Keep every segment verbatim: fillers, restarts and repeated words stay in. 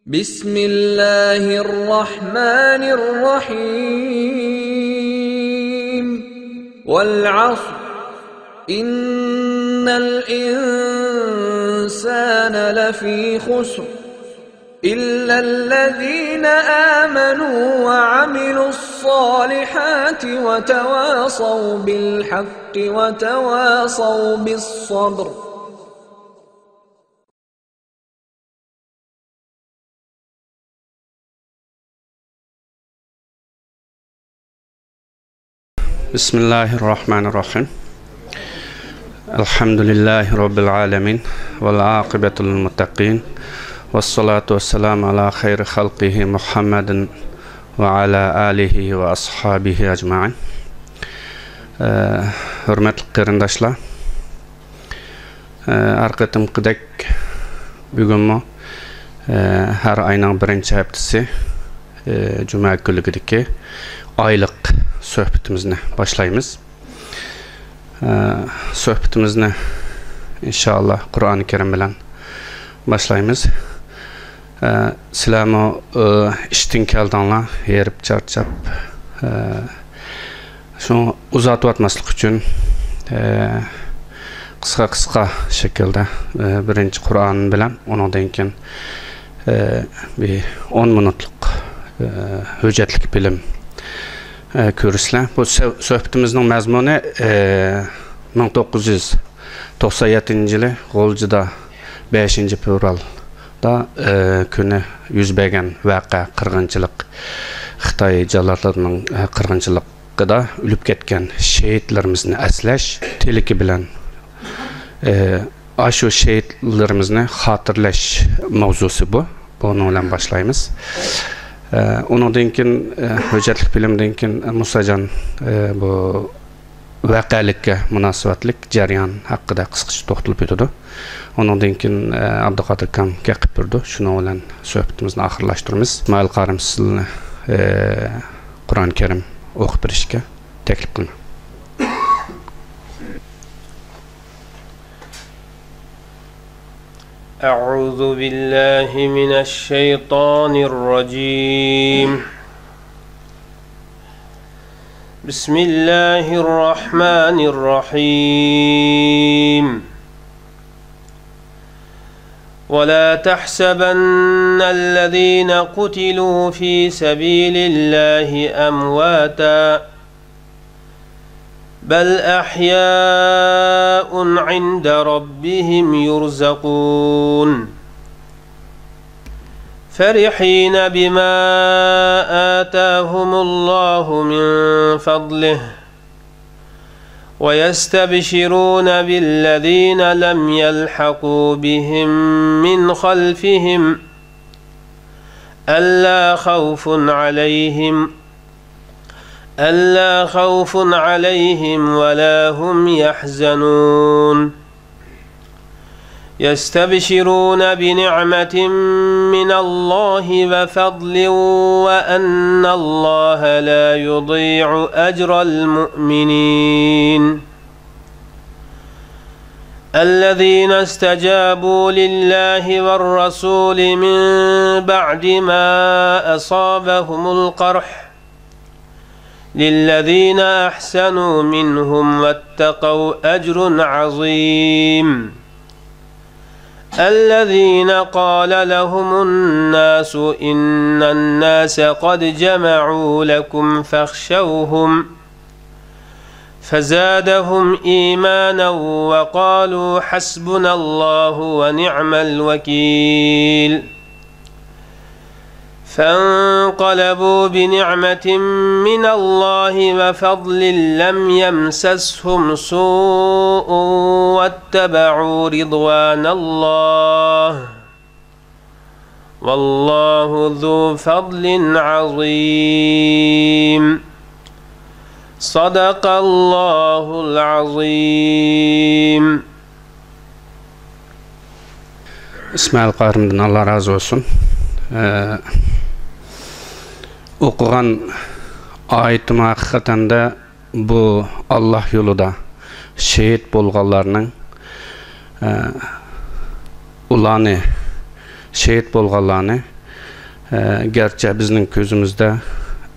بسم الله الرحمن الرحيم. والعصر. إن الإنسان لفي خسر. إلا الذين آمنوا وعملوا الصالحات وتواصوا بالحق وتواصوا بالصبر. بسم الله الرحمن الرحيم. الحمد لله رب العالمين، والعاقبة للمتقين، والصلاة والسلام على خير خلقه محمد وعلى آله وأصحابه أجمعين. ئە، ھۆرمەتلىك قېرىنداشلار، ئە، ھەر قېتىمقىدەك بۈگۈنمۇ، ئە، ھەر ئاينىڭ بىرىنچى ھەپتىسى، ئە، جۈمە كۈنلۈكىدىكى ئايلىق سۆھبىتىمىزنى باشلايمىز. ئە، سۆھبىتىمىزنى ئىنشائاللا قۇرئانى كەرىم بىلەن باشلايمىز. ئە، سىلەرمۇ، ئە، ئىشتىن كەلدىڭلار، ھېرىپ چارچاپ، ئە، شۇڭا ئۇزارتىۋاتماسلىق ئۈچۈن، ئە، قىسقا-قىسقا شەكىلدە، ئە، بىرىنچى قۇرئان بىلەن، ئۇنىڭدىن كېيىن، ئە، بىر ئون مىنۇتلۇق، ئە، ھۆججەتلىك فىلىم، ئە، كۆرىسىلەر. بۇ سۆ-، سۆھبىتىمىزنىڭ مەزمۇنى، ئە، مىڭ توققۇز يۈز توقسان يەتتىنچى يىلى غۇلجىدا بەشىنچى فېۋرالدا، ئە، كۈنى يۈز بەرگەن ۋەقە، قىرغىنچىلىق، خىتاي جاللاتلىرىنىڭ، ئە، قىرغىنچىلىقىدا ئۆلۈپ كەتكەن شېھىتلىرىمىزنى ئەسلەش تىلىكى بىلەن، ئە، ئاشۇ شېھىتلىرىمىزنى خاتىرىلەش ماۋزۇسى بۇ. بۇنىڭ بىلەن باشلايمىز. ئە، ئۇنىڭدىن كېيىن، ئە، ھۆججەتلىك فىلىمدىن كېيىن مۇساجان، ئە، بۇ ۋەقەلىككە مۇناسىۋەتلىك جەريان ھەققىدە قىسقىچە توختىلىپ ئۆتىدۇ. ئۇنىڭدىن كېيىن، ئە، ئابدۇقادىر ئاكام گەپ قىلىپ بېرىدۇ. شۇنىڭ بىلەن سۆھبىتىمىزنى ئاخىرلاشتۇرىمىز. ئىسمائىل قارىم، سىزنى، ئە، قۇرئان كەرىم ئوقۇپ بېرىشكە تەكلىپ قىلىمەن. أعوذ بالله من الشيطان الرجيم. بسم الله الرحمن الرحيم. ولا تحسبن الذين قتلوا في سبيل الله أمواتا، بل أحياء عند ربهم يرزقون. فرحين بما آتاهم الله من فضله، ويستبشرون بالذين لم يلحقوا بهم من خلفهم ألا خوف عليهم ألا خوف عليهم ولا هم يحزنون. يستبشرون بنعمة من الله وفضل وأن الله لا يضيع أجر المؤمنين. الذين استجابوا لله والرسول من بعد ما أصابهم القرح للذين أحسنوا منهم واتقوا أجر عظيم. الذين قال لهم الناس إن الناس قد جمعوا لكم فاخشوهم فزادهم إيمانا وقالوا حسبنا الله ونعم الوكيل. فانقلبوا بنعمة من الله وفضل لم يمسسهم سوء واتبعوا رضوان الله والله ذو فضل عظيم. صدق الله العظيم. ئىسمائىل قارىمدىن ئاللا رازى بولسۇن. ئە، ئوقۇغان ئايىتىم ھەقىقەتەندە بۇ ئاللا يولىدا شېھىت بولغانلارنىڭ، ئە، ئۇلارنى، شېھىت بولغانلارنى ئە، گەرچە بىزنىڭ كۆزىمىزدە،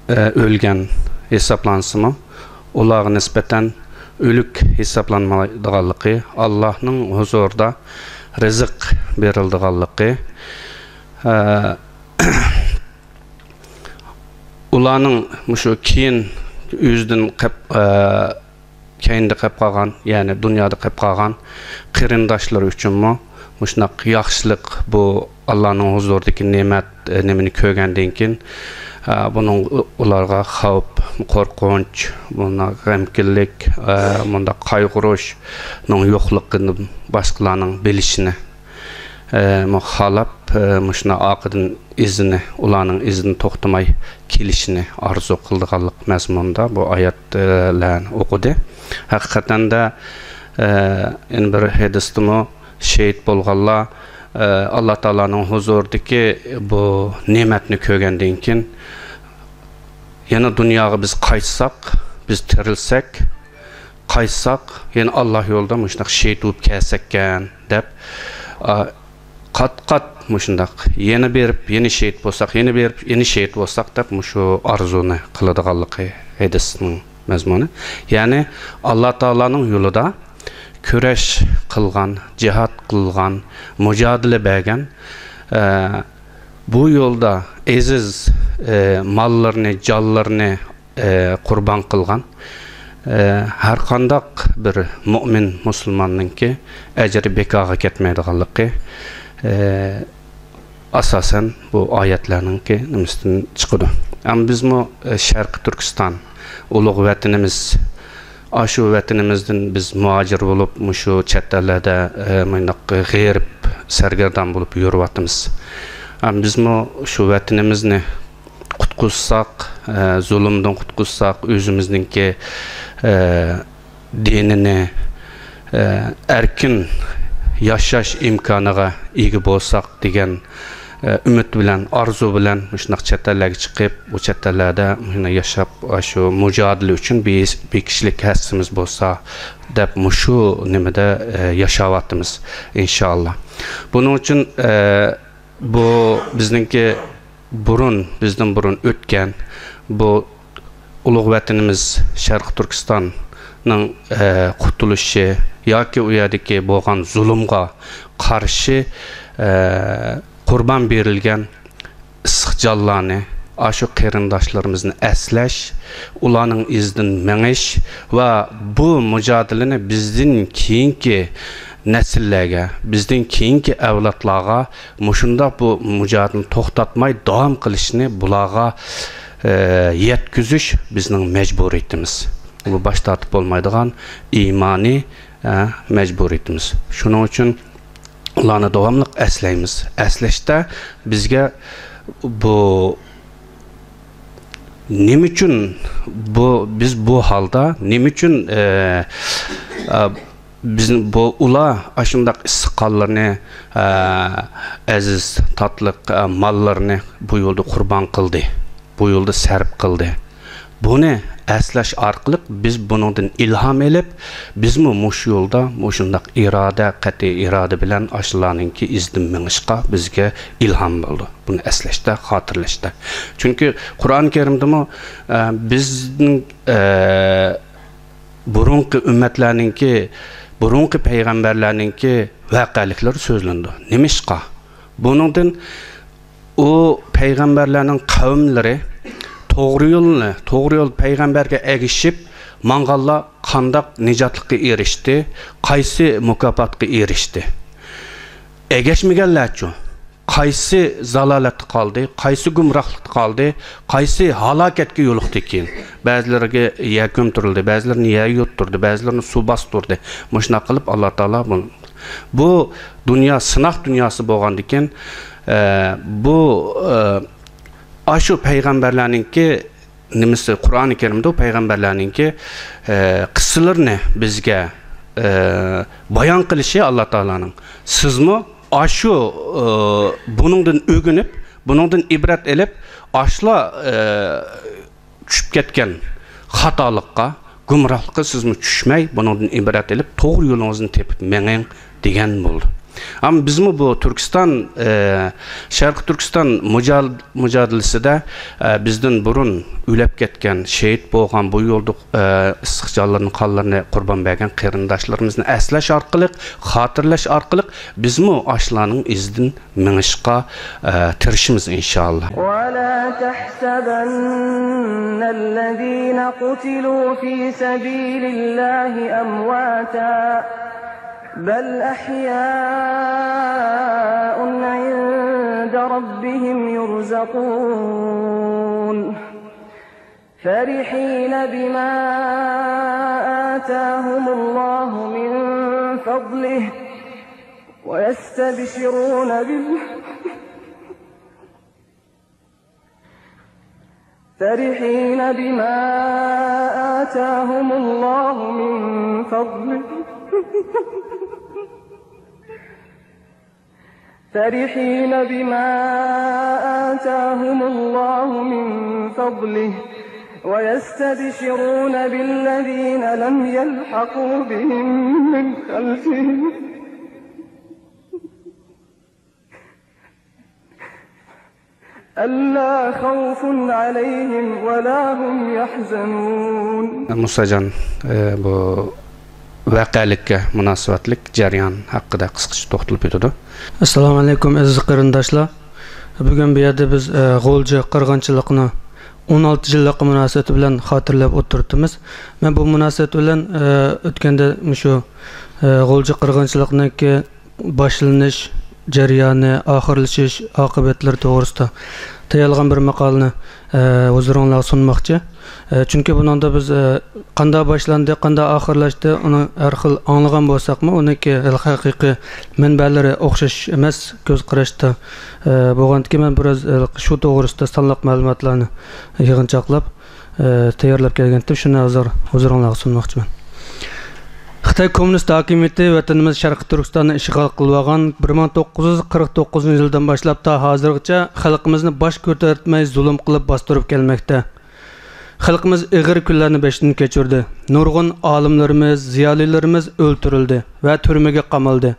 ئە، ئۆلگەن ھېسابلانسىمۇ، ئۇلارغا نىسبەتەن ئۆلۈك ھېسابلانمايدىغانلىقى، ئاللاھنىڭ ھۇزۇرىدا رىزىق بېرىلىدىغانلىقى، ئە، ئۇلارنىڭ مۇشۇ كېيىن ئۆزىدىن قەپ-، ئە، كەينىدە قېلىپ قالغان، يەنى دۇنيادا قېلىپ قالغان قېرىنداشلىرى ئۈچۈنمۇ مۇشۇنداق ياخشىلىق، بۇ ئاللانىڭ ھۇزۇرىدىكى نېمەت، ئە، نېمىنى كۆرگەندىن كېيىن، ئە، بۇنىڭ ئۇلارغا خەۋپ، قورقۇنچ، بۇنداق غەمكىنلىك، ئە، مۇنداق قايغۇرۇشنىڭ يوقلۇقىدىن باشقىلارنىڭ بىلىشىنى، ئە، مۇ-، خالاپ، ئە، مۇشۇنداق ئارقىدىن ئىزىنى، ئۇلارنىڭ ئىزىدىن توختىماي كېلىشىنى ئارزۇ قىلىدىغانلىق مەزمۇندا بۇ ئايەتلەرنى ئوقۇدى. ھەقىقەتەندە، ئە، يەنە بىر ھەدىستىمۇ شېھىت بولغانلار، ئە، ئاللا تائالانىڭ ھۇزۇرىدىكى بۇ نېمەتنى كۆرگەندىن كېيىن، يەنە دۇنياغا بىز قايتساق، بىز تىرىلسەك، قايتساق، يەنە ئاللا يولىدا مۇشۇنداق شېھىت بولۇپ كەلسەككەن، دەپ، ئا، قات-قات مۇشۇنداق، يەنە بېرىپ، يەنە شېھىت بولساق، يەنە بېرىپ، يەنە شېھىت بولساق، دەپ مۇشۇ ئارزۇنى قىلىدىغانلىقى ھەدىسنىڭ مەزمۇنى. يەنى، ئاللا تائالانىڭ يولىدا كۈرەش قىلغان، جىھاد قىلغان، مۇجادىلە بەرگەن، ئە، بۇ يولدا ئەزىز، ئە، ماللىرىنى، جانلىرىنى، ئە، قۇربان قىلغان، ئە، ھەرقانداق بىر مۇئمىن مۇسۇلماننىڭكى ئەجرى بىكارغا كەتمەيدىغانلىقى، ئە، ئاساسەن بۇ ئايەتلەرنىڭكى نېمىسىدىن چىقىدۇ. ئەمما بىزمۇ، ئە، شەرقىي تۈركىستان، ئۇلۇغ ۋەتىنىمىز، ئاشۇ ۋەتىنىمىزدىن بىز مۇھاجىر بولۇپ، مۇشۇ چەت ئەللەردە، ئە، مۇنداق غېرىب، سەرگەردان بولۇپ يۈرۈۋاتىمىز. ئەمما بىزمۇ شۇ ۋەتىنىمىزنى قۇتقۇزساق، ئە، زۇلۇمدىن قۇتقۇزساق، ئۆزىمىزنىڭكى، ئە، دىنىنى، ئە، ئەركىن ياشاش ئىمكانىغا ئىگە بولساق دېگەن، ئە، ئۈمىد بىلەن، ئارزۇ بىلەن مۇشۇنداق چەت ئەللەرگە چىقىپ، بۇ چەت ئەللەردە مۇشۇنداق ياشاپ، ئاشۇ مۇجادىلە ئۈچۈن بىر، بىر كىشىلىك ھەسسىمىز بولسا دەپ مۇشۇ نېمىدە، ئە، ياشاۋاتىمىز، ئىنشائاللا. بۇنىڭ ئۈچۈن، ئە، بۇ بىزنىڭكى بۇرۇن، بىزدىن بۇرۇن ئۆتكەن بۇ ئۇلۇغ ۋەتىنىمىز شەرقىي تۈركىستاننىڭ، ئە، قۇتۇلۇشى ياكى ئۇ يەردىكى بولغان زۇلۇمغا قارشى، ئە، قۇربان بېرىلگەن ئىسسىق جانلارنى، ئاشۇ قېرىنداشلىرىمىزنى ئەسلەش، ئۇلارنىڭ ئىزىدىن مېڭىش ۋە بۇ مۇجادىلىنى بىزدىن كېيىنكى نەسىللەرگە، بىزدىن كېيىنكى ئەۋلادلارغا مۇشۇنداق بۇ مۇجادىلىنى توختاتماي داۋام قىلىشنى بۇلارغا، ئە، يەتكۈزۈش بىزنىڭ مەجبۇرىيىتىمىز. بۇ باش تارتىپ بولمايدىغان ئىمانىي، ئە، مەجبۇرىيىتىمىز. شۇنىڭ ئۈچۈن ئۇلارنى داۋاملىق ئەسلەيمىز. ئەسلەشتە بىزگە بۇ نېمە ئۈچۈن بۇ، بىز بۇ ھالدا، نېمە ئۈچۈن، ئە، ئە، بىزنى بۇ، ئۇلار ئاشۇنداق ئىسسىق قانلىرىنى، ئە، ئەزىز، تاتلىق، ئە، ماللىرىنى بۇ يولدا قۇربان قىلدى، بۇ يولدا سەرپ قىلدى. بۇنى ئەسلەش ئارقىلىق بىز بۇنىڭدىن ئىلھام ئېلىپ، بىزمۇ مۇشۇ يولدا مۇشۇنداق ئىرادە، قەتئىي ئىرادە بىلەن ئاشۇلارنىڭكى ئىزىدىن مېڭىشقا بىزگە ئىلھام بولىدۇ. بۇنى ئەسلەشتە، خاتىرىلەشتە. چۈنكى قۇرئان كەرىمدىمۇ، ئە، بىزنىڭ، ئە، بۇرۇنقى ئۈممەتلەرنىڭكى، بۇرۇنقى پەيغەمبەرلەرنىڭكى ۋەقەلىكلىرى سۆزلىنىدۇ. نېمىشقا؟ بۇنىڭدىن ئۇ پەيغەمبەرلەرنىڭ قەۋملىرى توغرا يولنى، توغرا يول پەيغەمبەرگە ئەگىشىپ ماڭغانلار قانداق نىجاتلىققا ئېرىشتى، قايسى مۇكاپاتقا ئېرىشتى؟ ئەگەشمىگەنلەرچۇ؟ قايسى زالالەتتە قالدى، قايسى گۇمراھلىقتا قالدى، قايسى ھالاكەتكە يولۇقتى كېيىن؟ بەزىلىرىگە يەر كۆمتۈرۈلدى، بەزىلىرىنى يەر يۇتتۇردى، بەزىلىرىنى سۇ باستۇردى. مۇشۇنداق قىلىپ، ئاللا تائالا بۇ، بۇ دۇنيا سىناق دۇنياسى بولغاندىكىن، ئە، بۇ، ئە، ئاشۇ پەيغەمبەرلەرنىڭكى نېمىسى، قۇرئانى كەرىمدە پەيغەمبەرلەرنىڭكى، ئە، قىسسىلىرىنى بىزگە، ئە، بايان قىلىشى ئاللا تائالانىڭ. سىزمۇ ئاشۇ، ئە، بۇنىڭدىن ئۆگىنىپ، بۇنىڭدىن ئىبرەت ئېلىپ، ئاشۇلار، ئە، چۈشۈپ كەتكەن خاتالىققا، گۇمراھلىققا سىزمۇ چۈشمەي، بۇنىڭدىن ئىبرەت ئېلىپ، توغرا يولىڭىزنى تېپىپ مېڭىڭ دېگەن بولدى. ئەمما بىزمۇ بۇ تۈركىستان، ئە، شەرقىي تۈركىستان مۇجال-، مۇجادىلىسىدە، ئە، بىزدىن بۇرۇن ئۆلۈپ كەتكەن، شېھىت بولغان بۇ يولدا، ئە، ئىسسىق جانلىرىنى، قانلىرىنى قۇربان بەرگەن قېرىنداشلىرىمىزنى ئەسلەش ئارقىلىق، خاتىرىلەش ئارقىلىق بىزمۇ ئاشۇلارنىڭ ئىزىدىن مېڭىشقا، ئە، تىرىشىمىز، ئىنشائاللا. ولا تحسبن الذين قتلوا في سبيل الله أمواتا بل أحياء عند ربهم يرزقون فرحين بما آتاهم الله من فضله ويستبشرون بال فرحين بما آتاهم الله من فضله فرحين بما آتاهم الله من فضله ويستبشرون بالذين لم يلحقوا بهم من خلفهم ألا خوف عليهم ولا هم يحزنون. مۇساجان، ئە، بۇ ۋەقەلىككە مۇناسىۋەتلىك جەريان ھەققىدە قىسقىچە توختىلىپ ئۆتىدۇ. ئەسسالامۇ ئەلەيكۇم، ئەزىز قېرىنداشلار. بۈگۈن بۇ يەردە بىز، ئە، غۇلجا قىرغىنچىلىقىنى ئون ئالتە يىللىقى مۇناسىۋىتى بىلەن خاتىرىلەپ ئولتۇرۇپتىمىز. مەن بۇ مۇناسىۋەت بىلەن، ئە، ئۆتكەندە مۇشۇ، ئە، غۇلجا قىرغىنچىلىقنىڭكى باشلىنىش جەريانى، ئاخىرلىشىش ئاقىۋەتلىرى توغرىسىدا تەييارلىغان بىر ماقالىنى، ئە، ھۇزۇرۇڭلارغا سۇنماقچى. ئە، چۈنكى بۇنىڭدا بىز، ئە، قانداق باشلاندى، قانداق ئاخىرلاشتى، ئۇنى ھەر خىل ئاڭلىغان بولساقمۇ، ئۇنىڭكى ھېلىقى ھەقىقىي مەنبەلىرى ئوخشاش ئەمەس كۆز قاراشتا، ئە، بولغاندىكىن مەن بىراز، ئە، شۇ توغرىسىدا سانلىق مەلۇماتلارنى يىغىنچاقلاپ، ئە، تەييارلاپ كەلگەنتىم، شۇنى ھازىر ھۇزۇرۇڭلارغا سۇنماقچىمەن. خىتاي كوممۇنىست ھاكىمىيىتى ۋەتىنىمىز شەرقىي تۈركىستاننى ئىشغال قىلىۋالغان بىر مىڭ توققۇز يۈز قىرىق توققۇزىنچى يىلدىن باشلاپ تا ھازىرغىچە خەلقىمىزنى باش كۆتۈرتمەي زۇلۇم قىلىپ باستۇرۇپ كەلمەكتە. خەلقىمىز ئېغىر كۈنلەرنى بېشىدىن كەچۈردى. نۇرغۇن ئالىملىرىمىز، زىيالىيلىرىمىز ئۆلتۈرۈلدى ۋە تۈرمىگە قامالدى.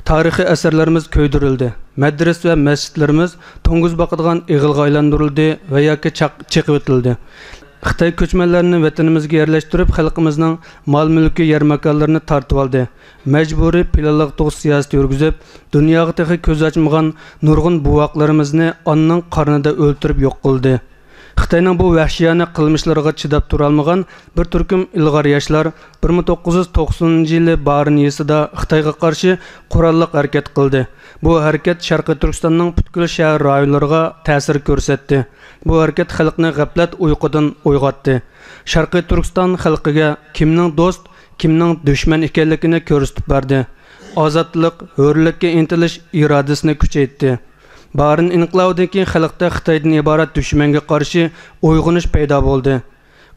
تارىخىي ئەسەرلىرىمىز كۆيدۈرۈلدى. مەدرىسە ۋە مەسچىتلىرىمىز توڭگۇز باقىدىغان ئېغىلغا ئايلاندۇرۇلدى ۋە ياكى چاق-، چېقىۋېتىلدى. خىتاي كۆچمەنلەرنى ۋەتىنىمىزگە يەرلەشتۈرۈپ، خەلقىمىزنىڭ مال-مۈلكى، يەر ماكانلىرىنى تارتىۋالدى. مەجبۇرىي پىلانلىق تۇغۇت سىياسىتى يۈرگۈزۈپ، دۇنياغا تېخى كۆز ئاچمىغان نۇرغۇن بوۋاقلىرىمىزنى ئانىنىڭ قارنىدا ئۆلتۈرۈپ يوق قىلدى. خىتاينىڭ بۇ ۋەھشىيانە قىلمىشلىرىغا چىداپ تۇرالمىغان بىر تۈركۈم ئىلغار ياشلار بىر مىڭ توققۇز يۈز توقسىنىنچى يىلى بارىن يېزىسىدا خىتايغا قارشى قوراللىق ھەرىكەت قىلدى. بۇ ھەرىكەت شەرقىي تۈركىستاننىڭ پۈتكۈل شەھەر رايونلىرىغا تەسىر كۆرسەتتى. بۇ ھەرىكەت خەلقنى غەپلەت ئۇيقۇدىن ئويغاتتى. شەرقىي تۈركىستان خەلقىگە كىمنىڭ دوست، كىمنىڭ دۈشمەن ئىكەنلىكىنى كۆرسىتىپ بەردى. ئازادلىق، ھۆرلۈككە ئىنتىلىش ئىرادىسىنى كۈچەيتتى. بارىن ئىنقىلابىدىن كېيىن خەلقتە خىتايدىن ئىبارەت دۈشمەنگە قارشى ئويغىنىش پەيدا بولدى.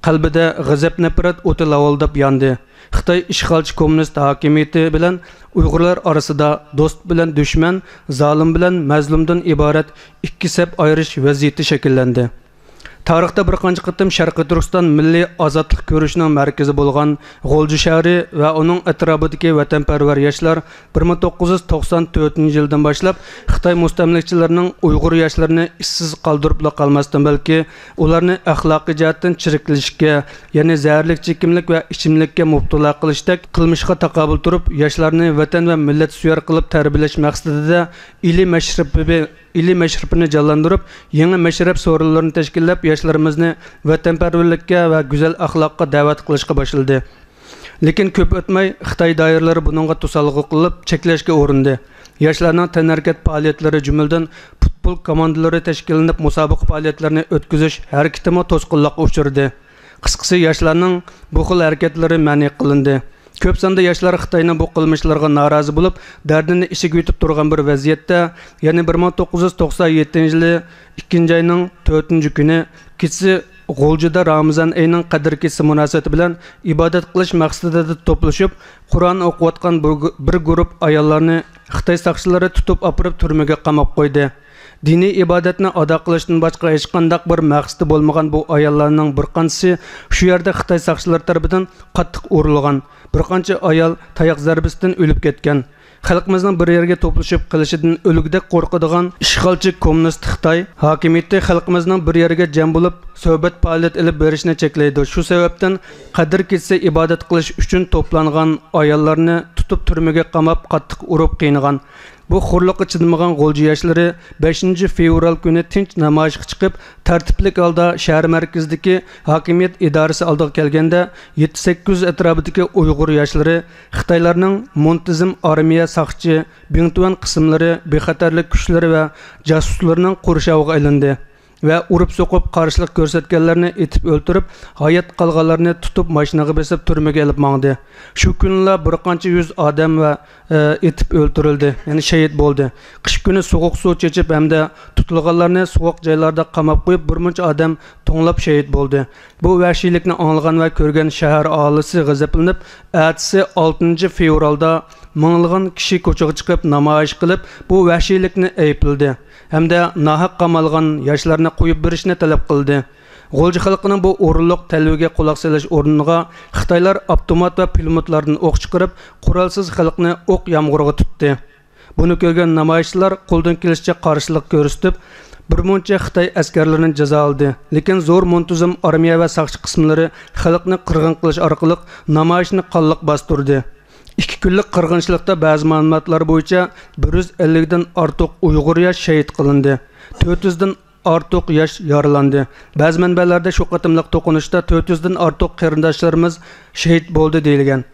قەلبىدە غەزەپ-نەپرەت ئوتى لاۋۇلداپ ياندى. خىتاي ئىشغالچى كوممۇنىست ھاكىمىيىتى بىلەن ئۇيغۇرلار ئارىسىدا دوست بىلەن دۈشمەن، زالىم بىلەن مەزلۇمدىن ئىبارەت ئىككى سەپ ئايرىش ۋەزىيىتى شەكىللەندى. تارىختا بىر قانچە قېتىم شەرقىي تۈركىستان مىللىي ئازادلىق كۈرىشىنىڭ مەركىزى بولغان غۇلجا شەھىرى ۋە ئۇنىڭ ئەتراپىدىكى ۋەتەنپەرۋەر ياشلار بىر مىڭ توققۇز يۈز توقسان تۆتىنچى يىلدىن باشلاپ خىتاي مۇستەملىكىچىلىرىنىڭ ئۇيغۇر ياشلىرىنى ئىشسىز قالدۇرۇپلا قالماستىن، بەلكى ئۇلارنى ئەخلاقىي جەھەتتىن چىرىكلىشىشكە، يەنى زەھەرلىك چېكىملىك ۋە ئىچىملىككە مۇپتىلا قىلىشتەك قىلمىشقا تاقابىل تۇرۇپ، ياشلارنى ۋەتەن ۋە مىللەت سۆيەر قىلىپ تەربىيەلەش مەقسىتىدە ئىلى مەشرىپى، ئىلى مەشرىپىنى جانلاندۇرۇپ، يېڭى مەشرەپ سورۇنلىرىنى تەشكىللەپ، ياشلىرىمىزنى ۋەتەنپەرۋەرلىككە ۋە گۈزەل ئەخلاققا دەۋەت قىلىشقا باشلىدى. لېكىن كۆپ ئۆتمەي خىتاي دائىرىلىرى بۇنىڭغا توسالغۇ قىلىپ، چەكلەشكە ئۇرۇندى. ياشلارنىڭ تەنھەرىكەت پائالىيەتلىرى، جۈملىدىن پۇتبول كوماندىلىرى تەشكىللىنىپ، مۇسابىقە پائالىيەتلىرىنى ئۆتكۈزۈش ھەرىكىتىمۇ توسقۇنلۇققا ئۇچرىدى. قىسقىسى، ياشلارنىڭ بۇ خىل ھەرىكەتلىرى مەنئى قىلىندى. كۆپ ساندا ياشلار خىتاينىڭ بۇ قىلمىشلىرىغا نارازى بولۇپ، دەردىنى ئىچىگە يۇتۇپ تۇرغان بىر ۋەزىيەتتە، يەنى بىر مىڭ توققۇز يۈز توقسان يەتتىنچى يىلى ئىككىنچى ئاينىڭ تۆتىنچى كۈنى كېچىسى غۇلجىدا رامىزان ئېيىنىڭ قەدىر كېچىسى مۇناسىۋىتى بىلەن ئىبادەت قىلىش مەقسىتىدە توپلىشىپ، قۇرئان ئوقۇۋاتقان بىر گۇ-، بىر گۇرۇپ ئاياللارنى خىتاي ساقچىلىرى تۇتۇپ ئاپىرىپ تۈرمىگە قاماپ قويدى. دىنىي ئىبادەتنى ئادا قىلىشتىن باشقا ھېچقانداق بىر مەقسىتى بولمىغان بۇ ئاياللارنىڭ بىر قانچىسى شۇ يەردە خىتاي ساقچىلىرى تەرىپىدىن قاتتىق ئۇرۇلغان. بىر قانچە ئايال تاياق زەربىسىدىن ئۆلۈپ كەتكەن. خەلقىمىزنىڭ بىر يەرگە توپلىشىپ قېلىشىدىن ئۆلگۈدەك قورقىدىغان ئىشغالچى كوممۇنىست خىتاي ھاكىمىيىتى خەلقىمىزنىڭ بىر يەرگە جەم بولۇپ سۆھبەت پائالىيەت ئېلىپ بېرىشىنى چەكلەيدۇ. شۇ سەۋەبتىن قەدىر كېچىسى ئىبادەت قىلىش ئۈچۈن توپلانغان ئاياللارنى تۇتۇپ تۈرمىگە قاماپ قاتتىق ئۇرۇپ قىينىغان. بۇ خورلۇققا چىدىمىغان غۇلجا ياشلىرى بەشىنچى فېۋرال كۈنى تىنچ نامايىشقا چىقىپ، تەرتىپلىك ھالدا شەھەر مەركىزىدىكى ھاكىمىيەت ئىدارىسى ئالدىغا كەلگەندە، يەتتە سەككىز يۈز ئەتراپىدىكى ئۇيغۇر ياشلىرى خىتايلارنىڭ مۇنتىزىم ئارمىيە ساقچى، بىڭتۈەن قىسىملىرى، بىخەتەرلىك كۈچلىرى ۋە جاسۇسلىرىنىڭ قورشاۋىغا ئېلىندى ۋە ئۇرۇپ سوقۇپ قارشىلىق كۆرسەتكەنلەرنى ئېتىپ ئۆلتۈرۈپ، ھايات قالغانلارنى تۇتۇپ ماشىنىغا بېسىپ تۈرمىگە ئېلىپ ماڭدى. شۇ كۈنىلا بىر قانچە يۈز ئادەم ۋە، ئە، ئېتىپ ئۆلتۈرۈلدى، يەنى شېھىت بولدى. قىش كۈنى سوغۇق سۇ چېچىپ ھەمدە تۇتۇلغانلارنى سوغۇق جايلاردا قاماپ قويۇپ، بىر مۇنچە ئادەم توڭلاپ شېھىت بولدى. بۇ ۋەھشىيلىكنى ئاڭلىغان ۋە كۆرگەن شەھەر ئاھالىسى غەزەپلىنىپ، ئەتىسى ئالتىنچى فېۋرالدا مىڭلىغان كىشى كوچىغا چىقىپ نامايىش قىلىپ، بۇ ۋەھشىيلىكنى ئەيىبلىدى ھەمدە ناھەق قامالغان ياشلارنى قويۇپ بېرىشنى تەلەپ قىلدى. غۇلجا خەلقىنىڭ بۇ ئورۇنلۇق تەلۋىگە قۇلاق سېلىش ئورنىغا خىتايلار ئاپتومات ۋە پىلىموتلاردىن ئوق چىقىرىپ، قورالسىز خەلقنى ئوق يامغۇرىغا تۇتتى. بۇنى كۆرگەن نامايىشچىلار قولدىن كېلىشىچە قارشىلىق كۆرسىتىپ، بىر مۇنچە خىتاي ئەسكەرلىرىنى جازالىدى. لېكىن زور مۇنتىزىم ئارمىيە ۋە ساقچى قىسىملىرى خەلقنى قىرغىن قىلىش ئارقىلىق نامايىشنى قانلىق باستۇردى. ئىككى كۈنلۈك قىرغىنچىلىقتا بەزى مەلۇماتلار بويىچە بىر يۈز ئەللىكتىن ئارتۇق ئۇيغۇر ياش شېھىت قىلىندى. تۆت يۈزدىن ئارتۇق ياش يارىلاندى. بەزى مەنبەلەردە شۇ قېتىملىق توقۇنۇشتا تۆت يۈزدىن ئارتۇق قېرىنداشلىرىمىز شېھىت بولدى دېيىلگەن.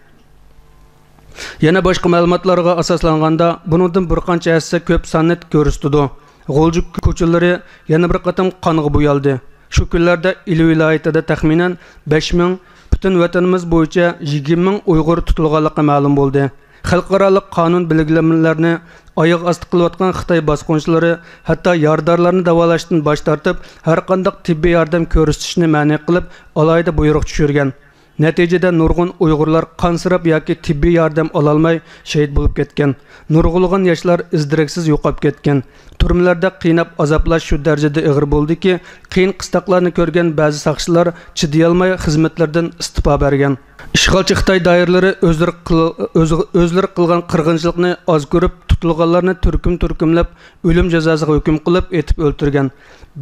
يەنە باشقا مەلۇماتلارغا ئاساسلانغاندا، بۇنىڭدىن بىر قانچە ھەسسە كۆپ ساننى كۆرسىتىدۇ. غۇلجا كوچىلىرى يەنە بىر قېتىم قانغا بويالدى. شۇ كۈنلەردە ئىلى ۋىلايىتىدە تەخمىنەن بەش مىڭ، پۈتۈن ۋەتىنىمىز بويىچە يىگىرمە مىڭ ئۇيغۇر تۇتۇلغانلىقى مەلۇم بولدى. خەلقئارالىق قانۇن بەلگىلىمىلەرنى ئاياغ ئاستى قىلىۋاتقان خىتاي باسقۇنچىلىرى ھەتتا يارىدارلارنى داۋالاشتىن باش تارتىپ، ھەرقانداق تېببىي ياردەم كۆرسىتىشنى مەنئى قىلىپ، ئالاھىدە بۇيرۇق چۈشۈرگەن. نەتىجىدە نۇرغۇن ئۇيغۇرلار قانسىراپ ياكى تېببىي ياردەم ئالالماي شېھىت بولۇپ كەتكەن. نۇرغۇنلىغان ياشلار ئىز-دېرەكسىز يوقاپ كەتكەن. تۈرمىلەردە قىيناپ ئازابلاش شۇ دەرىجىدە ئېغىر بولدىكى، قىيىن قىستاقلارنى كۆرگەن بەزى ساقچىلار چىدىيالماي خىزمەتلىرىدىن ئىستېپا بەرگەن. ئىشغالچى خىتاي دائىرىلىرى ئۆزلىرى قىل-، ئۆز-، ئۆزلىرى قىلغان قىرغىنچىلىقنى ئاز كۆرۈپ، تۇتۇلغانلارنى تۈركۈم-تۈركۈملەپ، ئۆلۈم جازاسىغا ھۆكۈم قىلىپ، ئېتىپ ئۆلتۈرگەن.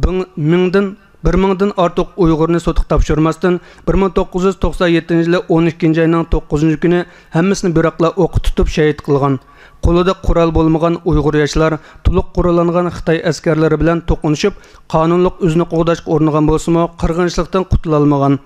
بىڭ-، مىڭدىن بىر مىڭدىن ئارتۇق ئۇيغۇرنى سوتقا تاپشۇرماستىن، بىر مىڭ توققۇز يۈز توقسان يەتتىنچى يىلى ئون ئىككىنچى ئاينىڭ توققۇزىنچى كۈنى ھەممىسىنى بىراقلا ئوققا تۇتۇپ شېھىت قىلغان. قولىدا قورال بولمىغان ئۇيغۇر ياشلار تولۇق قوراللانغان خىتاي ئەسكەرلىرى بىلەن توقۇنۇشۇپ، قانۇنلۇق ئۆزىنى قوغداشقا ئۇرۇنغان بولسىمۇ، قىرغىنچىلىقتىن قۇتۇلالمىغان.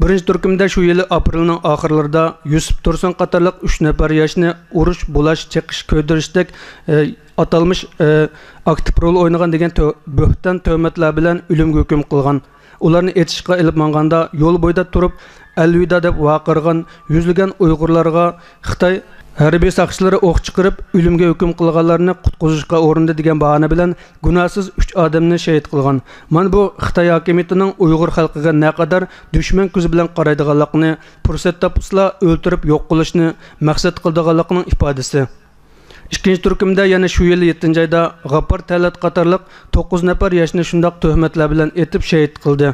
بىرىنچى تۈركۈمدە شۇ يىلى ئاپرېلنىڭ ئاخىرلىرىدا يۈسۈپ تۇرسۇن قاتارلىق ئۈچ نەپەر ياشنى ئۇرۇش، بۇلاش، چېقىش، كۆيدۈرۈشتەك، ئى، ئاتالمىش، ئى، ئاكتىپ رول ئوينىغان دېگەن تۆ-، بۆھتان تۆھمەتلەر بىلەن ئۆلۈمگە ھۆكۈم قىلغان. ئۇلارنى ئېتىشقا ئېلىپ ماڭغاندا، يول بويىدا تۇرۇپ ئەلۋىدا دەپ ۋارقىرىغان يۈزلىگەن ئۇيغۇرلارغا خىتاي ھەربىي ساقچىلىرى ئوق چىقىرىپ، ئۆلۈمگە ھۆكۈم قىلغانلارنى قۇتقۇزۇشقا ئۇرۇندى دېگەن باھانە بىلەن گۇناھسىز ئۈچ ئادەمنى شېھىت قىلغان. مانا بۇ خىتاي ھاكىمىيىتىنىڭ ئۇيغۇر خەلقىگە نەقەدەر دۈشمەن كۆزى بىلەن قارايدىغانلىقىنى، پۇرسەت تاپسىلا ئۆلتۈرۈپ يوق قىلىشنى مەقسەت قىلىدىغانلىقىنىڭ ئىپادىسى. ئىككىنچى تۈركۈمدە يەنە شۇ يىل يەتتىنچى ئايدا غاپپار تەلئەت قاتارلىق توققۇز نەپەر ياشنى شۇنداق تۆھمەتلەر بىلەن ئېتىپ شېھىت قىلدى.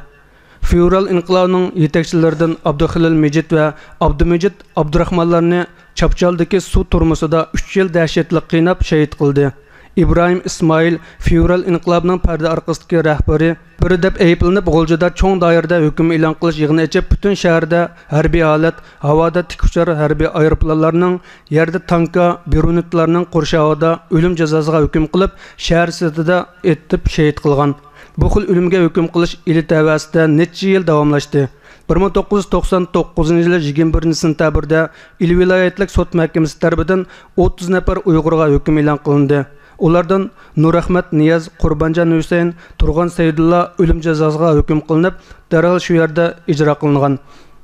فېۋرال ئىنقىلابىنىڭ يېتەكچىلىرىدىن ئابدۇخېلىل مىجىت ۋە ئابدۇمىجىت ئابدۇراخمانلارنى چاپچالدىكى سۇ تۈرمىسىدا ئۈچ يىل دەھشەتلىك قىيناپ شېھىت قىلدى. ئىبراھىم ئىسمائىل فېۋرال ئىنقىلابىنىڭ پەردە ئارقىسىدىكى رەھبىرى بىرى دەپ ئەيىبلىنىپ، غۇلجىدا چوڭ دائىرىدە ھۆكۈم ئېلان قىلىش يىغىنى ئېچىپ، پۈتۈن شەھەردە ھەربىي ھالەت، ھاۋادا تىك ئۇچار ھەربىي ئايروپىلانلارنىڭ، يەردە تانكا، بېرۇنېتلارنىڭ قورشاۋىدا ئۆلۈم جازاسىغا ھۆكۈم قىلىپ، شەھەر سىرتىدا ئېتىپ شېھىت قىلغان. بۇ خىل ئۆلۈمگە ھۆكۈم قىلىش ئىلى تەۋەسىدە نەچچە يىل داۋاملاشتى. بىر مىڭ توققۇز يۈز توقسان توققۇزىنچى يىلى يىگىرمە بىرىنچى سېنتەبىردە ئىلى ۋىلايەتلىك سوت مەھكىمىسى تەرىپىدىن ئوتتۇز نەپەر ئۇيغۇرغا ھۆكۈم ئېلان قىلىندى. ئۇلاردىن نۇرئەخمەت نىياز، قۇربانجان ھۈسەيىن، تۇرغان سەيدۇللا ئۆلۈم جازاسىغا ھۆكۈم قىلىنىپ، دەرھال شۇ يەردە ئىجرا قىلىنغان.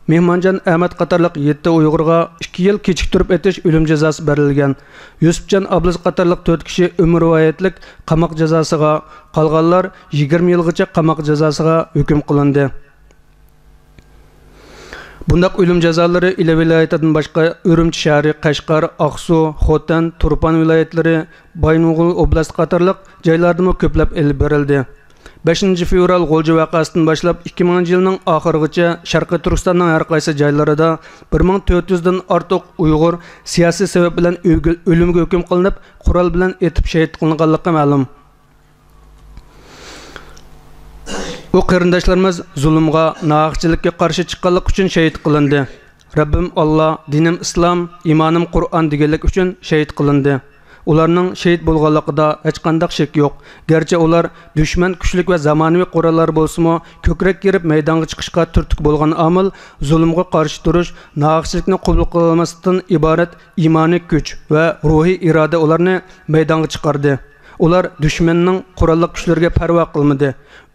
مېھمانجان ئەمەت قاتارلىق يەتتە ئۇيغۇرغا ئىككى يىل كېچىكتۈرۈپ ئېتىش ئۆلۈم جازاسى بېرىلگەن. يۈسۈپجان ئابلىز قاتارلىق تۆت كىشى ئۆمۈرۋايەتلىك قاماق جازاسىغا، قالغانلار يىگىرمە يىلغىچە قاماق جازاسىغا ھۆكۈم قىلىندى. بۇنداق ئۆلۈم جازالىرى ئىلى ۋىلايىتىدىن باشقا ئۈرۈمچى شەھىرى، قەشقەر، ئاقسۇ، خوتەن، تۇرپان ۋىلايەتلىرى، بايىنغولى ئوبلاستى قاتارلىق جايلاردىمۇ كۆپلەپ ئېلىپ بېرىلدى. بەشىنچى فېۋرال غۇلجا ۋەقەسىدىن باشلاپ ئىككى مىڭىنچى يىلنىڭ ئاخىرىغىچە شەرقىي تۈركىستاننىڭ ھەر قايسى جايلىرىدا بىر مىڭ تۆت يۈزدىن ئارتۇق ئۇيغۇر سىياسىي سەۋەب بىلەن ئۆگۈل-، ئۆلۈمگە ھۆكۈم قىلىنىپ، قورال بىلەن ئېتىپ شېھىت قىلىنغانلىقى مەلۇم. ئۇ قېرىنداشلىرىمىز زۇلۇمغا، ناھەقچىلىككە قارشى چىققانلىقى ئۈچۈن شېھىت قىلىندى. رەببىم ئاللا، دىنىم ئىسلام، ئىمانىم قۇرئان دېگەنلىك ئۈچۈن شېھىت قىلىندى. ئۇلارنىڭ شېھىت بولغانلىقىدا ھېچقانداق شەك يوق. گەرچە ئۇلار دۈشمەن كۈچلۈك ۋە زامانىۋى قوراللار بولسىمۇ، كۆكرەك كېرىپ مەيدانغا چىقىشقا تۈرتكە بولغان ئامىل زۇلۇمغا قارشى تۇرۇش، ناھەقچىلىكنى قوبۇل قىلالماسلىقتىن ئىبارەت ئىمانىي كۈچ ۋە روھىي ئىرادە ئۇلارنى مەيدانغا چىقاردى. ئۇلار دۈشمەننىڭ قوراللىق كۈچلىرىگە پەرۋا قىلمىدى.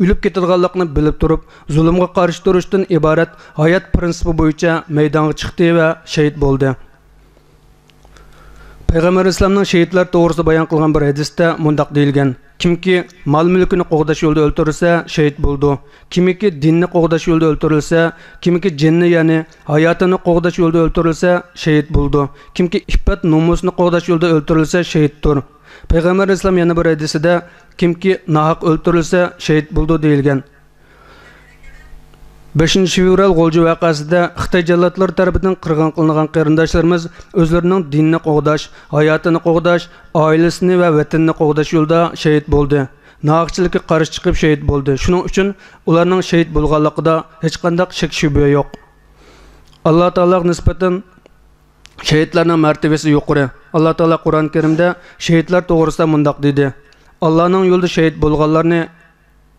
ئۆلۈپ كېتىدىغانلىقىنى بىلىپ تۇرۇپ، زۇلۇمغا قارشى تۇرۇشتىن ئىبارەت ھايات پىرىنسىپى بويىچە مەيدانغا چىقتى ۋە شېھىت بولدى. پەيغەمبەر ئەلەيھىسسالامنىڭ شېھىتلەر توغرىسىدا بايان قىلغان بىر ھەدىستە مۇنداق دېيىلگەن: كىمكى مال-مۈلكىنى قوغداش يولىدا ئۆلتۈرۈلسە، شېھىت بولىدۇ. كىمكى دىننى قوغداش يولىدا ئۆلتۈرۈلسە، كىمكى جېنىنى، يەنى ھاياتىنى قوغداش يولىدا ئۆلتۈرۈلسە، شېھىت بولىدۇ. كىمكى ئىپپەت-نومۇسىنى قوغداش يولىدا ئۆلتۈرۈلسە، شېھىتتۇر. پەيغەمبەر ئەلەيھىسسالام يەنە بىر ھەدىسىدە، كىمكى ناھەق ئۆلتۈرۈلسە، شېھىت بولىدۇ، دېيىلگەن. بەشىنچى فېۋرال غۇلجا ۋەقەسىدە خىتاي جاللاتلىرى تەرىپىدىن قىرغىن قىلىنغان قېرىنداشلىرىمىز ئۆزلىرىنىڭ دىنىنى قوغداش، ھاياتىنى قوغداش، ئائىلىسىنى ۋە ۋەتىنىنى قوغداش يولىدا شېھىت بولدى. ناھەقچىلىككە قارشى چىقىپ شېھىت بولدى. شۇنىڭ ئۈچۈن ئۇلارنىڭ شېھىت بولغانلىقىدا ھېچقانداق شەك-شۈبھە يوق. ئاللا تائالاغا نىسبەتەن شېھىتلەرنىڭ مەرتىۋىسى يۇقىرى. ئاللا تائالا قۇرئان كەرىمدە شېھىتلەر توغرىسىدا مۇنداق دېدى: «ئاللانىڭ يولىدا شېھىت بولغانلارنى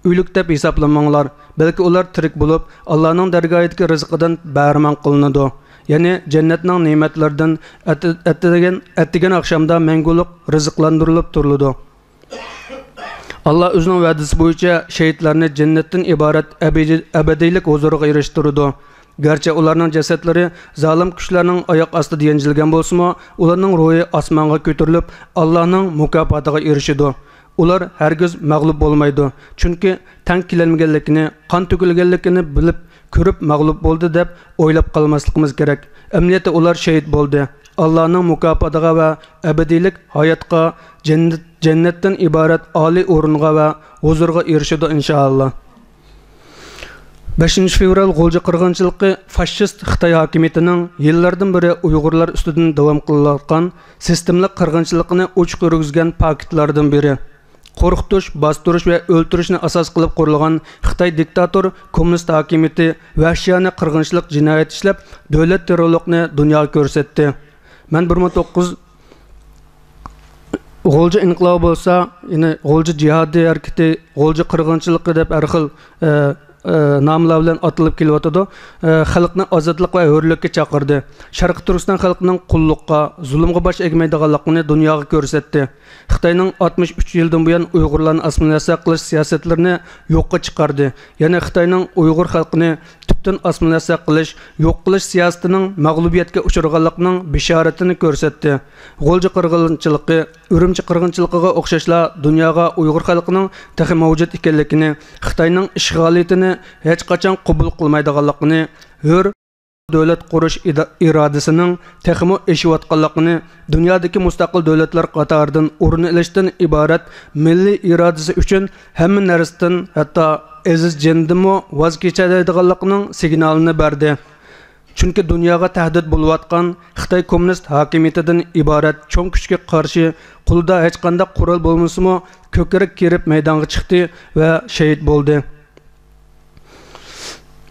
ئۆلۈك دەپ ھېسابلىماڭلار، بەلكى ئۇلار تىرىك بولۇپ، ئاللانىڭ دەرگاھىدىكى رىزقىدىن بەھرىمەن قىلىنىدۇ، يەنى جەننەتنىڭ نېمەتلىرىدىن ئەتە-، ئەتىگەن، ئەتىگەن ئاخشامدا مەڭگۈلۈك رىزىقلاندۇرۇلۇپ تۇرۇلىدۇ.» ئاللا ئۆزىنىڭ ۋەدىسى بويىچە شېھىتلەرنى جەننەتتىن ئىبارەت ئەبىدىي-، ئەبەدىيلىك ھۇزۇرىغا ئېرىشتۈرىدۇ. گەرچە ئۇلارنىڭ جەسەتلىرى زالىم كۈچلەرنىڭ ئاياق ئاستىدا يەنچۈلگەن بولسىمۇ، ئۇلارنىڭ روھى ئاسمانغا كۆتۈرۈلۈپ، ئاللانىڭ مۇكاپاتىغا ئېرىشىدۇ. ئۇلار ھەرگىز مەغلۇپ بولمايدۇ، چۈنكى تەڭ كېلەلمىگەنلىكىنى، قان تۆكۈلگەنلىكىنى بىلىپ، كۆرۈپ مەغلۇپ بولدى دەپ ئويلاپ قالماسلىقىمىز كېرەك. ئەمەلىيەتتە ئۇلار شېھىت بولدى. ئاللانىڭ مۇكاپاتىغا ۋە ئەبەدىيلىك ھاياتقا، جەننەت، جەننەتتىن ئىبارەت ئالىي ئورۇنغا ۋە ھۇزۇرغا ئېرىشىدۇ، ئىنشائاللا. بەشىنچى فېۋرال غۇلجا قىرغىنچىلىقى فاشىست خىتاي ھاكىمىيىتىنىڭ يىللاردىن بېرى ئۇيغۇرلار ئۈستىدىن داۋام قىلىۋاتقان سىستېمىلىق قىرغىنچىلىقىنى ئوچۇق يۈرگۈزگەن پاكىتلاردىن بىرى. قورقۇتۇش، باستۇرۇش ۋە ئۆلتۈرۈشنى ئاساس قىلىپ قۇرۇلغان خىتاي دىكتاتور كوممۇنىست ھاكىمىيىتى ۋەھشىيانە قىرغىنچىلىق جىنايەت ئىشلەپ، دۆلەت تېررورلۇقىنى دۇنياغا كۆرسەتتى. مەن بىر مىڭ توققۇز غۇلجا ئىنقىلابى بولسا، يەنى غۇلجا جىھادىي ھەرىكىتى، غۇلجا قىرغىنچىلىقى دەپ ھەر خىل، ئە، ئە، ناملار بىلەن ئاتىلىپ كېلىۋاتىدۇ. ئە، خەلقنى ئازادلىق ۋە ھۆرلۈككە چاقىردى. شەرقىي تۈركىستان خەلقىنىڭ قۇللۇققا، زۇلۇمغا باش ئەگمەيدىغانلىقىنى دۇنياغا كۆرسەتتى. خىتاينىڭ ئاتمىش ئۈچ يىلدىن بۇيان ئۇيغۇرلارنى ئاسسىمىلياتسىيە قىلىش سىياسەتلىرىنى يوققا چىقاردى. يەنى خىتاينىڭ ئۇيغۇر خەلقىنى تۈپتىن ئاسسىمىلياتسىيە قىلىش، يوق قىلىش سىياسىتىنىڭ مەغلۇبىيەتكە ئۇچرىغانلىقىنىڭ بېشارىتىنى كۆرسەتتى. غۇلجا قىرغىنچىلىقى، ئۈرۈمچى قىرغىنچىلىقىغا ئوخشاشلا دۇنياغا ئۇيغۇر خەلقىنىڭ تېخى مەۋجۇت ئىكەنلىكىنى، خىتاينىڭ ئىشغالىيىتىنى ھېچقاچان قوبۇل قىلمايدىغانلىقىنى، ھۆر دۆلەت قۇرۇش ئىدا-، ئىرادىسىنىڭ تېخىمۇ ئېشىۋاتقانلىقىنى، دۇنيادىكى مۇستەقىل دۆلەتلەر قاتارىدىن ئورۇن ئېلىشتىن ئىبارەت مىللىي ئىرادىسى ئۈچۈن ھەممە نەرسىدىن، ھەتتا ئەزىز جېنىدىنمۇ ۋاز كېچەلەيدىغانلىقىنىڭ سىگنالىنى بەردى. چۈنكى دۇنياغا تەھدىت بولۇۋاتقان خىتاي كوممۇنىست ھاكىمىيىتىدىن ئىبارەت چوڭ كۈچكە قارشى قولىدا ھېچقانداق قورال بولمىسىمۇ، كۆكرەك كېرىپ مەيدانغا چىقتى ۋە شېھىت بولدى.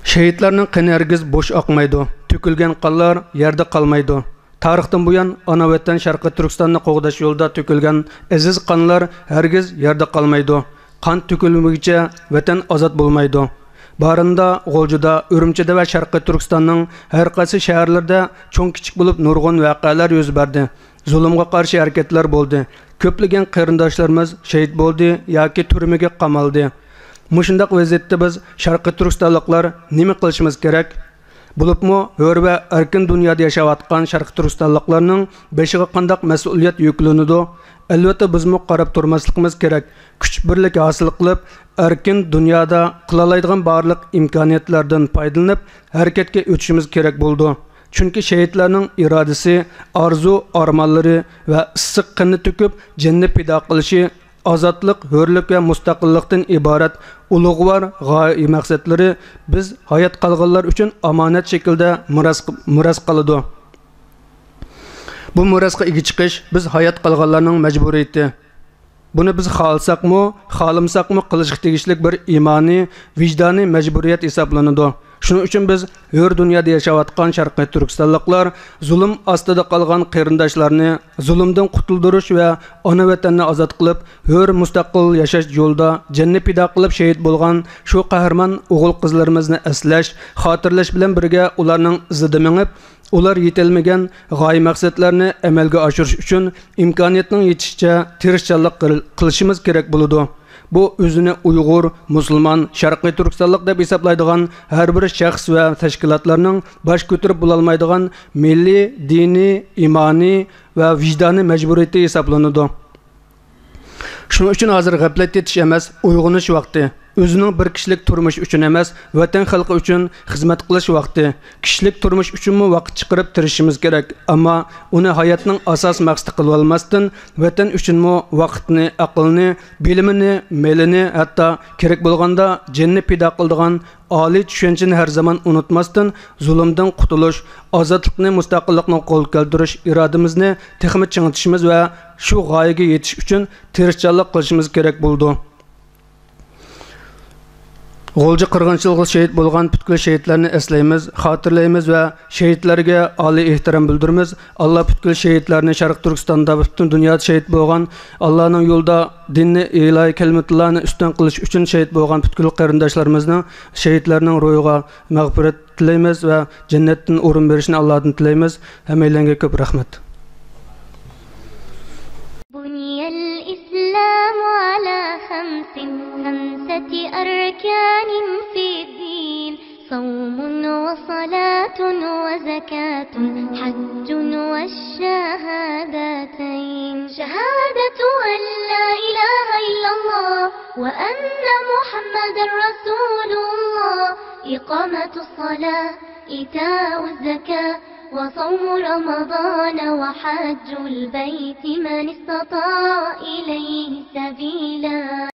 شېھىتلارنىڭ قېنى ھەرگىز بوش ئاقمايدۇ، تۆكۈلگەن قانلار يەردە قالمايدۇ. تارىختىن بۇيان ئانا ۋەتەن شەرقىي تۈركىستاننى قوغداش يولىدا تۆكۈلگەن ئەزىز قانلار ھەرگىز يەردە قالمايدۇ. قان تۆكۈلمىگۈچە ۋەتەن ئازاد بولمايدۇ. بارىندا، غۇلجىدا، ئۈرۈمچىدە ۋە شەرقىي تۈركىستاننىڭ ھەر قايسى شەھەرلىرىدە چوڭ-كىچىك بولۇپ نۇرغۇن ۋەقەلەر يۈز بەردى. زۇلۇمغا قارشى ھەرىكەتلەر بولدى. كۆپلىگەن قېرىنداشلىرىمىز شېھىت بولدى ياكى تۈرمىگە قامالدى. مۇشۇنداق ۋەزىيەتتە بىز شەرقىي تۈركىستانلىقلار نېمە قىلىشىمىز كېرەك؟ بولۇپمۇ ھۆر ۋە ئەركىن دۇنيادا ياشاۋاتقان شەرقىي تۈركىستانلىقلارنىڭ بېشىغا قانداق مەسئۇلىيەت يۈكلىنىدۇ؟ ئەلۋەتتە، بىزمۇ قاراپ تۇرماسلىقىمىز كېرەك. كۈچ بىرلىكى ھاسىل قىلىپ، ئەركىن دۇنيادا قىلالايدىغان بارلىق ئىمكانىيەتلەردىن پايدىلىنىپ، ھەرىكەتكە ئۆتۈشىمىز كېرەك بولىدۇ. چۈنكى شېھىتلارنىڭ ئىرادىسى، ئارزۇ، ئارمانلىرى ۋە ئىسسىق قېنىنى تۆكۈپ، جېنىنى پىدا قىلىشى ئازادلىق، ھۆرلۈك ۋە مۇستەقىللىقتىن ئىبارەت ئۇلۇغۋار غايە مەقسەتلىرى بىز ھايات قالغانلار ئۈچۈن ئامانەت شەكلىدە مىراس، مىراس قالىدۇ. بۇ مىراسقا ئىگە چىقىش بىز ھايات قالغانلارنىڭ مەجبۇرىيىتى. بۇنى بىز خالىساقمۇ، خالىمىساقمۇ قىلىشقا تېگىشلىك بىر ئىمانىي، ۋىجدانىي مەجبۇرىيەت ھېسابلىنىدۇ. شۇنىڭ ئۈچۈن بىز ھۆر دۇنيادا ياشاۋاتقان شەرقىي تۈركىستانلىقلار زۇلۇم ئاستىدا قالغان قېرىنداشلارنى زۇلۇمدىن قۇتۇلدۇرۇش ۋە ئانا ۋەتەننى ئازاد قىلىپ، ھۆر مۇستەقىل ياشاش يولىدا جېنىنى پىدا قىلىپ شېھىت بولغان شۇ قەھرىمان ئوغۇل-قىزلىرىمىزنى ئەسلەش، خاتىرىلەش بىلەن بىرگە ئۇلارنىڭ ئىزىدا مېڭىپ، ئۇلار يېتەلمىگەن غايە مەقسەتلەرنى ئەمەلگە ئاشۇرۇش ئۈچۈن ئىمكانىيەتنىڭ يېتىشىچە تىرىشچانلىق قىل-، قىلىشىمىز كېرەك بولىدۇ. بۇ ئۆزىنى ئۇيغۇر، مۇسۇلمان، شەرقىي تۈركىستانلىق دەپ ھېسابلايدىغان ھەر بىر شەخس ۋە تەشكىلاتلارنىڭ باش كۆتۈرۈپ بولالمايدىغان مىللىي، دىنىي، ئىمانىي ۋە ۋىجدانىي مەجبۇرىيىتى ھېسابلىنىدۇ. شۇنىڭ ئۈچۈن ھازىر غەپلەت يېتىش ئەمەس، ئويغىنىش ۋاقتى. ئۆزىنىڭ بىر كىشىلىك تۇرمۇش ئۈچۈن ئەمەس، ۋەتەن خەلقى ئۈچۈن خىزمەت قىلىش ۋاقتى. كىشىلىك تۇرمۇش ئۈچۈنمۇ ۋاقىت چىقىرىپ تىرىشىشىمىز كېرەك. ئەمما ئۇنى ھاياتنىڭ ئاساسىي مەقسىتى قىلىۋالماستىن، ۋەتەن ئۈچۈنمۇ ۋاقىتنى، ئەقىلنى، بىلىمىنى، مېلىنى، ھەتتا كېرەك بولغاندا جېنىنى پىدا قىلىدىغان ئالىي چۈشەنچىنى ھەر زامان ئۇنتۇماستىن، زۇلۇمدىن قۇتۇلۇش، ئازادلىقنى، مۇستەقىللىقنى قولغا كەلتۈرۈش ئىرادىمىزنى تېخىمۇ چىڭىتىشىمىز ۋە شۇ غايىگە يېتىش ئۈچۈن تىرىشچانلىق قىلىشىمىز كېرەك بولىدۇ. غۇلجا قىرغىنچىلىقىدا شېھىت بولغان پۈتكۈل شېھىتلەرنى ئەسلەيمىز، خاتىرىلەيمىز ۋە شېھىتلەرگە ئالىي ئېھتىرام بىلدۈرىمىز. ئاللا پۈتكۈل شېھىتلەرنى، شەرقىي تۈركىستاندا، پۈتۈن دۇنيادا شېھىت بولغان، ئاللانىڭ يولىدا دىننى، ئىلاھىي كەلىمىتۇللانى ئۈستۈن قىلىش ئۈچۈن شېھىت بولغان پۈتكۈل قېرىنداشلىرىمىزنىڭ، شېھىتلەرنىڭ روھىغا مەغپىرەت تىلەيمىز ۋە جەننەتتىن ئورۇن بېرىشىنى ئاللادىن تىلەيمىز. ھەممەيلەنگە كۆپ رەھمەت. بني الإسلام على خمس، خمسة أركان في الدين، صوم وصلاة وزكاة حج والشهادتين. شهادة أن لا إله إلا الله وأن محمدا رسول الله، إقامة الصلاة، إيتاء الزكاة، وصوم رمضان وحج البيت من استطاع إليه سبيلا.